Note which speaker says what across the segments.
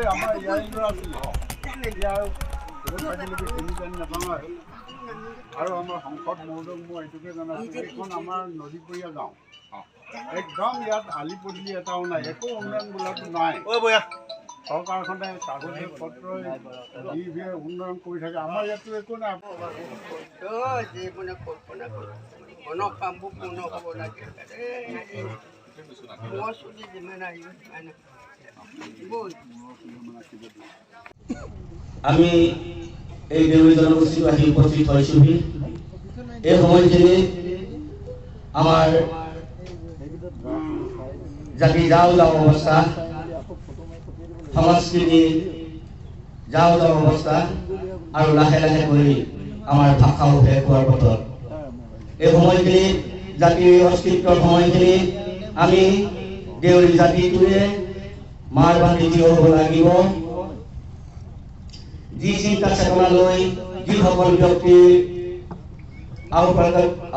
Speaker 1: আৰু আমাৰ সংসদ মহোদয়ক মই এইটোকে জনাইছোঁ, এইখন আমাৰ নদীপৰীয়া গাঁও, একদম ইয়াত আলি পদূলি এটাও নাই, একো উন্নয়ন বোলাটো নাই। চৰকাৰখনে কাগজে পত্ৰই যিহে উন্নয়ন কৰি থাকে, আমাৰ ইয়াততো একো নাই।
Speaker 2: আমি এই দেউৰী জনগোষ্ঠীটো আহি উপস্থিত হৈছোহি। এই সময়খিনিত আমাৰ জাতি যাওঁ যাওঁ অৱস্থা, সংস্কৃতি যাওঁ যাওঁ অৱস্থা, আৰু লাহে লাহে কৰি আমাৰ ভাষাও শেষ হোৱাৰ পথত। এই সময়খিনিত জাতিৰ অস্তিত্বৰ সময়খিনিত আমি দেউৰী জাতিটোৱে মাৰ বান্ধি থিয় হ'ব লাগিব। যি চিন্তা চেতনা লৈ যিসকল ব্যক্তিৰ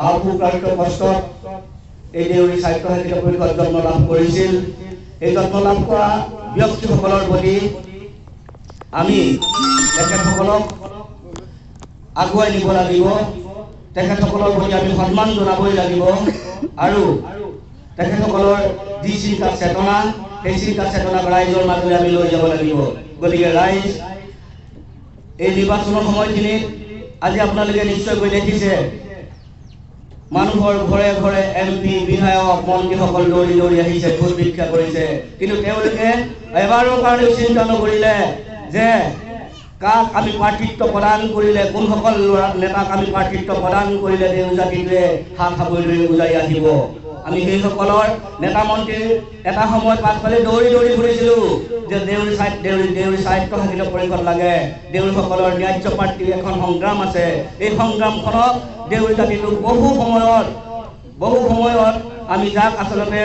Speaker 2: আওপুৰুষাৰ্থ কষ্টত এই দেউৰী স্বায়ত্তশাসিত পৰিষদ জন্ম লাভ কৰিছিল, এই জন্ম লাভ কৰা ব্যক্তিসকলৰ প্ৰতি আমি তেখেতসকলক আগুৱাই নিব লাগিব, তেখেতসকলৰ প্ৰতি আমি সন্মান জনাবই লাগিব, আৰু তেখেতসকলৰ যি চিন্তা চেতনা, সেই চিন্তা চেতনাক ৰাইজৰ মাজলৈ আমি লৈ যাব লাগিব। গতিকে ৰাইজ, এই নিৰ্বাচনৰ সময়খিনিত আজি আপোনালোকে নিশ্চয়কৈ দেখিছে, মানুহৰ ঘৰে ঘৰে এম পি, বিধায়ক, মন্ত্ৰীসকল দৌৰি দৌৰি আহিছে, ভোট ভিক্ষা কৰিছে, কিন্তু তেওঁলোকে এবাৰৰ কাৰণেও চিন্তা নকৰিলে যে কাক আমি প্ৰাৰ্থিত্ব প্ৰদান কৰিলে, কোনসকল নেতাক আমি প্ৰাৰ্থিত্ব প্ৰদান কৰিলে দেউৰী জাতিটোৱে হাত সাবৰি ধৰি উজাই আহিব। আমি সেইসকলৰ নেতা মন্ত্ৰীৰ এটা সময়ত পাছফালে দৌৰি দৌৰি ফুৰিছিলোঁ যে দেউৰী স্বায়ত্তশাসিত পৰিষদ লাগে, দেউৰীসকলৰ ন্যায্য প্ৰাপ্তিৰ এখন সংগ্ৰাম আছে। এই সংগ্ৰামখনক দেউৰী জাতিটোক বহু সময়ত আমি যাক আচলতে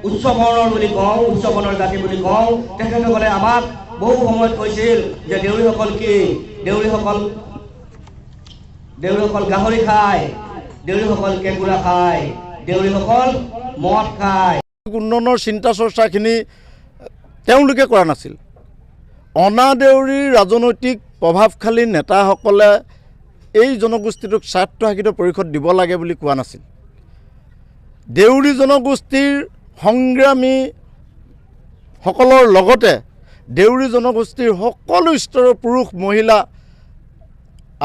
Speaker 2: উচ্চ বৰ্ণৰ বুলি কওঁ, উচ্চ বৰ্ণৰ জাতি বুলি কওঁ, তেখেতসকলে আমাক বহু সময়ত কৈছিল যে দেউৰীসকল কি, দেউৰীসকল গাহৰি খায়, দেউৰীসকল কেঁকুৰা খায়, দেউৰীসকল মদ খায়।
Speaker 3: উন্নয়নৰ চিন্তা চৰ্চাখিনি তেওঁলোকে কৰা নাছিল। অনা দেউৰীৰ ৰাজনৈতিক প্ৰভাৱশালী নেতাসকলে এই জনগোষ্ঠীটোক স্বায়ত্তশাসিত পৰিষদ দিব লাগে বুলি কোৱা নাছিল। দেউৰী জনগোষ্ঠীৰ সংগ্ৰামীসকলৰ লগতে দেউৰী জনগোষ্ঠীৰ সকলো স্তৰৰ পুৰুষ, মহিলা,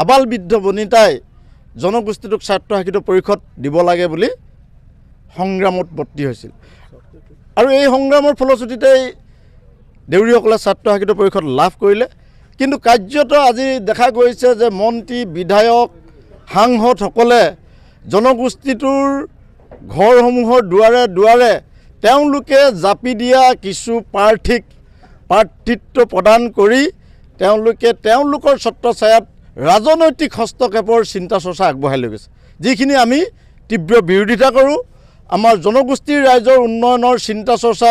Speaker 3: আবাল বৃদ্ধ বনিতাই জনগোষ্ঠীটোক স্বায়ত্তশাসিত পৰিষদ দিব লাগে বুলি সংগ্ৰামত বৰ্তি হৈছিল, আৰু এই সংগ্ৰামৰ ফলশ্ৰুতিতেই দেউৰীসকলে স্বায়ত্তশাসিত পৰিষদ লাভ কৰিলে। কিন্তু কাৰ্যতঃ আজি দেখা গৈছে যে মন্ত্ৰী, বিধায়ক, সাংসদসকলে জনগোষ্ঠীটোৰ ঘৰসমূহৰ দুৱাৰে দুৱাৰে তেওঁলোকে জাপি দিয়া কিছু প্ৰাৰ্থীক প্ৰাৰ্থিত্ব প্ৰদান কৰি তেওঁলোকে তেওঁলোকৰ ছত্ৰছায়াত ৰাজনৈতিক হস্তক্ষেপৰ চিন্তা চৰ্চা আগবঢ়াই লৈ গৈছে, যিখিনি আমি তীব্ৰ বিৰোধিতা কৰোঁ। আমাৰ জনগোষ্ঠীৰ ৰাইজৰ উন্নয়নৰ চিন্তা চৰ্চা,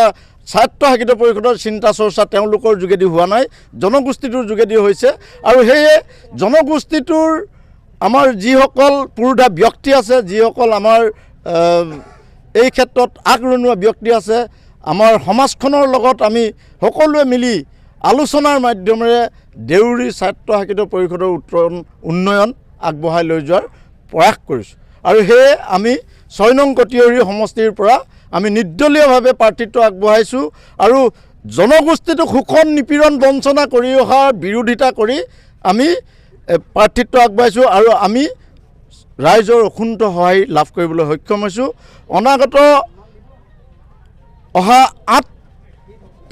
Speaker 3: স্বায়ত্তশাসিত পৰিষদৰ চিন্তা চৰ্চা তেওঁলোকৰ যোগেদি হোৱা নাই, জনগোষ্ঠীটোৰ যোগেদি হৈছে। আৰু সেয়ে জনগোষ্ঠীটোৰ আমাৰ যিসকল পুৰোধা ব্যক্তি আছে, যিসকল আমাৰ এই ক্ষেত্ৰত আগৰণুৱা ব্যক্তি আছে, আমাৰ সমাজখনৰ লগত আমি সকলোৱে মিলি আলোচনাৰ মাধ্যমেৰে দেউৰী স্বায়ত্তশাসিত পৰিষদৰ উন্নয়ন আগবঢ়াই লৈ যোৱাৰ প্ৰয়াস কৰিছোঁ। আৰু সেয়ে আমি 6 নং কটিয়ৰী সমষ্টিৰ পৰা আমি নিৰ্দলীয়ভাৱে প্ৰাৰ্থিত্ব আগবঢ়াইছোঁ, আৰু জনগোষ্ঠীটোক শোষণ, নিপীড়ন, বঞ্চনা কৰি অহাৰ বিৰোধিতা কৰি আমি প্ৰাৰ্থিত্ব আগবঢ়াইছোঁ, আৰু আমি ৰাইজৰ অকুণ্ঠ সহায় লাভ কৰিবলৈ সক্ষম হৈছোঁ। অনাগত অহা 8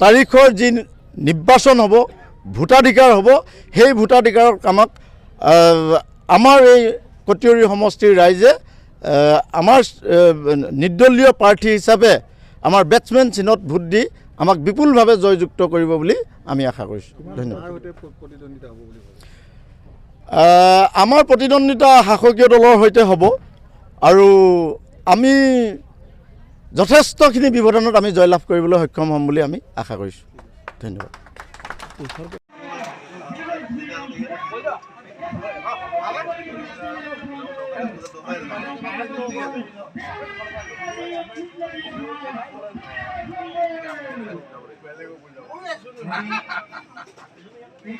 Speaker 3: তাৰিখৰ যি নিৰ্বাচন হ'ব, ভোটাধিকাৰ হ'ব, সেই ভোটাধিকাৰক আমাক আমাৰ এই কটিয়ৰী সমষ্টিৰ ৰাইজে আমাৰ নিৰ্দলীয় প্ৰাৰ্থী হিচাপে আমাৰ বেটছমেন চিহ্নত ভোট দি আমাক বিপুলভাৱে জয়যুক্ত কৰিব বুলি আমি আশা কৰিছোঁ। ধন্যবাদ। আমাৰ প্ৰতিদ্বন্দ্বিতা শাসকীয় দলৰ সৈতে হ'ব, আৰু আমি যথেষ্টখিনি ব্যৱধানত আমি জয়লাভ কৰিবলৈ সক্ষম হ'ম বুলি আমি আশা কৰিছোঁ। ধন্যবাদ।
Speaker 1: Ha ha ha.
Speaker 4: আমি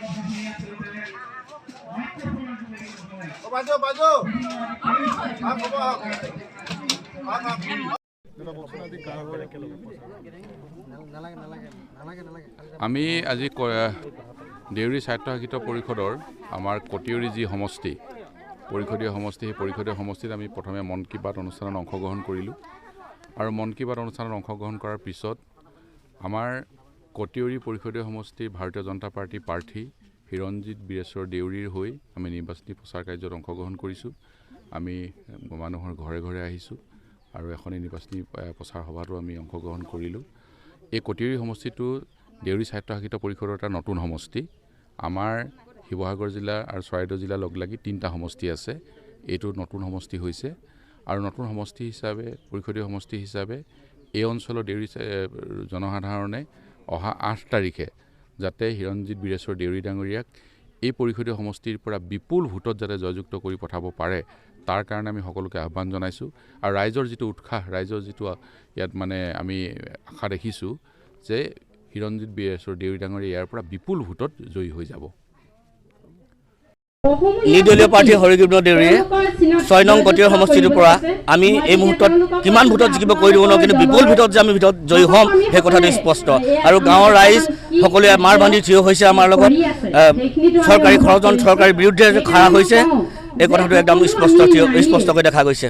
Speaker 4: আজি দেউৰী স্বায়ত্তশাসিত পৰিষদৰ আমাৰ কটিয়ৰী যি সমষ্টি, পৰিষদীয় সমষ্টি, সেই পৰিষদীয় সমষ্টিত আমি প্ৰথমে মন কী বাত অনুষ্ঠানত অংশগ্ৰহণ কৰিলোঁ আৰু মন কী বাত অনুষ্ঠানত অংশগ্ৰহণ কৰাৰ পিছত আমাৰ কটিয়ৰী পৰিষদীয় সমষ্টিৰ ভাৰতীয় জনতা পাৰ্টীৰ প্ৰাৰ্থী হিৰঞ্জিত বীৰেশ্বৰ দেউৰীৰ হৈ আমি নিৰ্বাচনী প্ৰচাৰ কাৰ্যত অংশগ্ৰহণ কৰিছোঁ। আমি মানুহৰ ঘৰে ঘৰে আহিছোঁ আৰু এখনি নিৰ্বাচনী প্ৰচাৰ সভাতো আমি অংশগ্ৰহণ কৰিলোঁ। এই কটিয়ৰী সমষ্টিটো দেউৰী স্বায়ত্তশাসিত পৰিষদৰ এটা নতুন সমষ্টি। আমাৰ শিৱসাগৰ জিলা আৰু চৰাইদেউ জিলা লগ লাগি তিনিটা সমষ্টি আছে, এইটো নতুন সমষ্টি হৈছে আৰু নতুন সমষ্টি হিচাপে, পৰিষদীয় সমষ্টি হিচাপে এই অঞ্চলৰ দেউৰী জনসাধাৰণে অহা ৮ তাৰিখে যাতে হিৰঞ্জিত বীৰেশ্বৰ দেউৰী ডাঙৰীয়াক এই পৰিষদীয় সমষ্টিৰ পৰা বিপুল ভোটত যাতে জয়যুক্ত কৰি পঠাব পাৰে তাৰ কাৰণে আমি সকলোকে আহ্বান জনাইছোঁ। আৰু ৰাইজৰ যিটো উৎসাহ, ৰাইজৰ যিটো ইয়াত মানে আমি আশা দেখিছোঁ যে হিৰঞ্জিত বীৰেশ্বৰ দেউৰী ডাঙৰীয়া ইয়াৰ পৰা বিপুল ভোটত জয়ী হৈ যাব।
Speaker 2: নিৰ্দলীয় প্ৰাৰ্থী হৰিগোবিন্দ দেউৰীয়ে ৬ নং কটিয়ৰী সমষ্টিটোৰ পৰা আমি এই মুহূৰ্তত কিমান ভোটত জিকিব কৈ দিব নোৱাৰোঁ, কিন্তু বিপুল ভোটত যে আমি ভিতৰত জয়ী হ'ম সেই কথাটো স্পষ্ট। আৰু গাঁৱৰ ৰাইজ সকলোৱে মাৰ বান্ধি থিয় হৈছে আমাৰ লগত, চৰকাৰী ষড়যন্ত্ৰ, চৰকাৰী বিৰুদ্ধে খাৰা হৈছে, এই কথাটো একদম স্পষ্টকৈ দেখা গৈছে।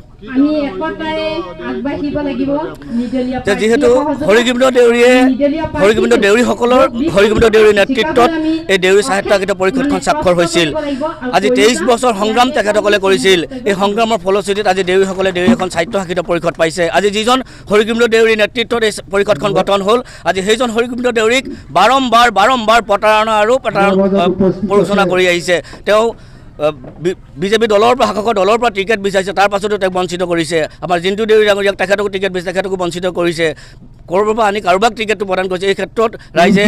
Speaker 2: যিহেতু হৰিগোবিন্দ দেউৰীয়ে, হৰিগোবিন্দ দেউৰীসকলৰ, হৰিগোবিন্দ দেউৰীৰ নেতৃত্বত এই দেউৰী স্বায়ত্তশাসিত পৰিষদখন স্বাক্ষৰ হৈছিল। আজি ২৩ বছৰ সংগ্ৰাম তেখেতসকলে কৰিছিল। এই সংগ্ৰামৰ ফলশ্ৰুতিত আজি দেউৰীসকলে দেউৰী এখন স্বায়ত্তশাসিত পৰিষদ পাইছে। আজি যিজন হৰিগোবিন্দ দেউৰীৰ নেতৃত্বত এই পৰিষদখন গঠন হ'ল, আজি সেইজন হৰিগোবিন্দ দেউৰীক বাৰম্বাৰ বাৰম্বাৰ প্ৰতাৰণা আৰু প্ৰৰোচনা কৰি আহিছে। তেওঁ বিজেপি দলৰ পৰা, শাসকৰ দলৰ পৰা টিকেট বিচাৰিছে, তাৰ পাছতো তেওঁক বঞ্চিত কৰিছে। আমাৰ জিন্তু দেউৰী ডাঙৰীয়াক তেখেতকো টিকেট বিচাৰিছে, তেখেতকো বঞ্চিত কৰিছে। ক'ৰবাৰ পৰা আনি কাৰোবাক টিকেটটো প্ৰদান কৰিছে। এই ক্ষেত্ৰত ৰাইজে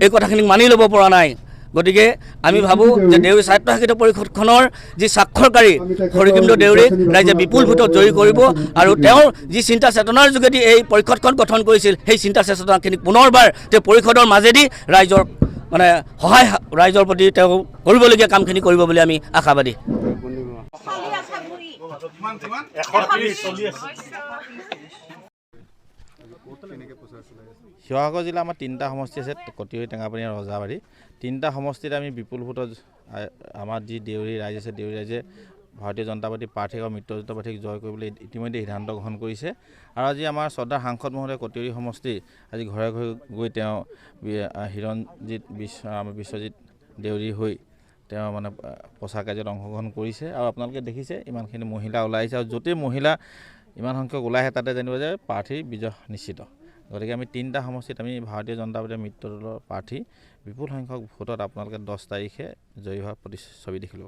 Speaker 2: এই কথাখিনিক মানি ল'ব পৰা নাই। গতিকে আমি ভাবোঁ যে দেউৰী স্বায়ত্তশাসিত পৰিষদখনৰ যি স্বাক্ষৰকাৰী হৰিগোবিন্দ দেউৰীক ৰাইজে বিপুল ভোটত জয়ী কৰিব আৰু তেওঁৰ যি চিন্তা চেতনাৰ যোগেদি এই পৰিষদখন গঠন কৰিছিল, সেই চিন্তা চেতনাখিনিক পুনৰবাৰ তেওঁ পৰিষদৰ মাজেদি ৰাইজৰ মানে সহায়, ৰাইজৰ প্ৰতি তেওঁ কৰিবলগীয়া কামখিনি কৰিব বুলি আমি আশাবাদী।
Speaker 5: শিৱসাগৰ জিলা আমাৰ তিনিটা সমষ্টি আছে, কটিয়ৰী, টেঙাপানী আৰু ৰজাবাৰী। তিনিটা সমষ্টিত আমি বিপুল ভোটত আমাৰ যি দেউৰী ৰাইজ আছে, দেউৰী ৰাইজে ভাৰতীয় জনতা পাৰ্টীৰ প্ৰাৰ্থীক আৰু মিত্ৰজোঁটৰ প্ৰাৰ্থীক জয় কৰিবলৈ ইতিমধ্যে সিদ্ধান্ত গ্ৰহণ কৰিছে। আৰু আজি আমাৰ শ্ৰদ্ধাৰ সাংসদ মহোদয় কটিয়ৰী সমষ্টিৰ আজি ঘৰে ঘৰে গৈ তেওঁ হিৰঞ্জিত বিশ্বজিৎ দেউৰী হৈ তেওঁ মানে প্ৰচাৰ কাৰ্যত অংশগ্ৰহণ কৰিছে। আৰু আপোনালোকে দেখিছে ইমানখিনি মহিলা ওলাই আহিছে আৰু য'তেই মহিলা ইমান সংখ্যক ওলাই আহে তাতে জানিব যে প্ৰাৰ্থীৰ বিজয় নিশ্চিত। গতিকে আমি তিনিটা সমষ্টিত আমি ভাৰতীয় জনতা পাৰ্টীৰ মিত্ৰদলৰ প্ৰাৰ্থী বিপুল সংখ্যক ভোটত আপোনালোকে ১০ তাৰিখে জয়ী হোৱাৰ প্ৰতিচ্ছবি দেখিব।